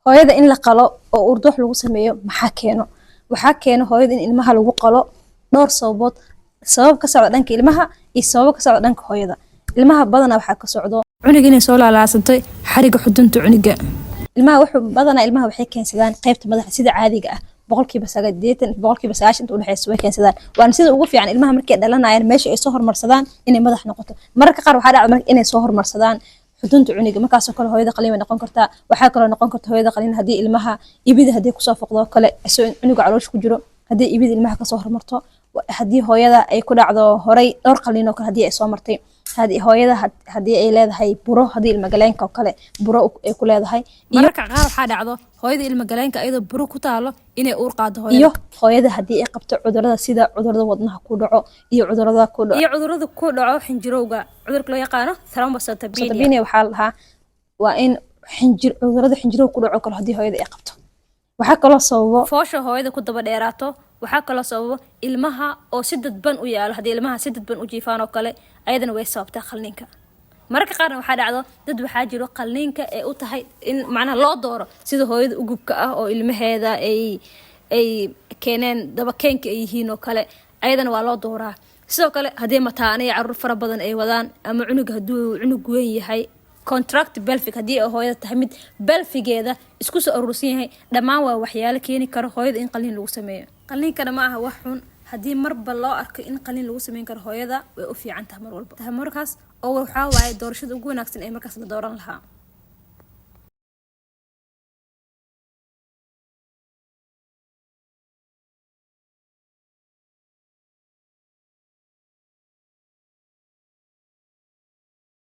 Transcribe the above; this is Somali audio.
Hooyada in la qalo oo uurdoox lagu sameeyo maxaa keeno? Waxaa keeno hooyada in ilmaha lagu qalo dhowr sababood: sabab ka socda dhanka ilmaha iyo sababo ka socda dhanka hooyada. Ilmaha badanaa waxaa ka socdo cunuga inay soo laalaasatay xariga xudunta cunuga. Ilmaha wuxuu badanaa, ilmaha waxay keensadaan qaybta madaxa sida caadiga ah, 80%, 90% inta udhexeysa way keensadaan. Waana sida ugu fiican ilmaha markay dhalanayaan meesha ay soo hormarsadaan inay madax noqoto. Mararka qaar waxaa dhacda marka inay soo hormarsadaan xudunta cunuga. Markaasoo kale hooyada qaliin way noqon kartaa. Waxaa kaloo noqon karta hooyada qaliin haddii ilmaha ibida haddii kusoo foqdo kale, isagoo cunuga caloosha ku jiro, haddii ibida ilmaha kasoo hormarto, haddii hooyada ay ku dhacdo horay dhowr qaliin oo kale haddii ay soo martay, haddii hooyada haddii ay leedahay buro, haddii ilmagaleenka oo kale buro ay ku leedahay iyo Mararka qaar waxaa dhacdo hooyada ilmagaleenka iyadoo buro ku taalo inay uur qaado hooyada. Iyo hooyada haddii ay qabto cudurada, sida cudurada wadnaha ku dhaco iyo cudurada ku dhaco iyo cudurada ku dhaco xinjirowga, cudurka loo yaqaano thrombocytopenia. Cytopenia waxaa la dhahaa waa in xinjir, cudurada xinjirowga ku dhaco kale haddii hooyada ay qabto. Waxaa kaloo sababo foosha hooyada ku daba dheeraato. Waxaa kaloo sababo ilmaha oo si dadban u yaalo, haddii ilmaha si dadban u jiifaan oo kale, ayadana way sababtaa qalniinka. Mararka qaarna waxaa dhacdo dad waxaa jiro qalniinka ee u tahay in macnaha loo dooro, sida hooyada ugubka ah oo ilmaheeda ay keeneen dabakeenka ay yihiin oo kale, ayadana waa loo dooraa. Sidoo kale haddii mataane iyo caruur fara badan ay wadaan, ama cunuga hadduu cunug weyn yahay, contracted pelvic, haddii ay hooyada tahay mid pelvigeeda isku soo aruursan yahay, dhammaan waa waxyaalo keeni karo hooyada in qaliin lagu sameeyo. Qaliinkana ma aha wax xun. Haddii marba loo arko in qaliin lagu sameyn karo hooyada, way u fiican tahay mar walba tahay markaas, oo waxaa waaye doorashada ugu wanaagsan ee markaas la dooran lahaa.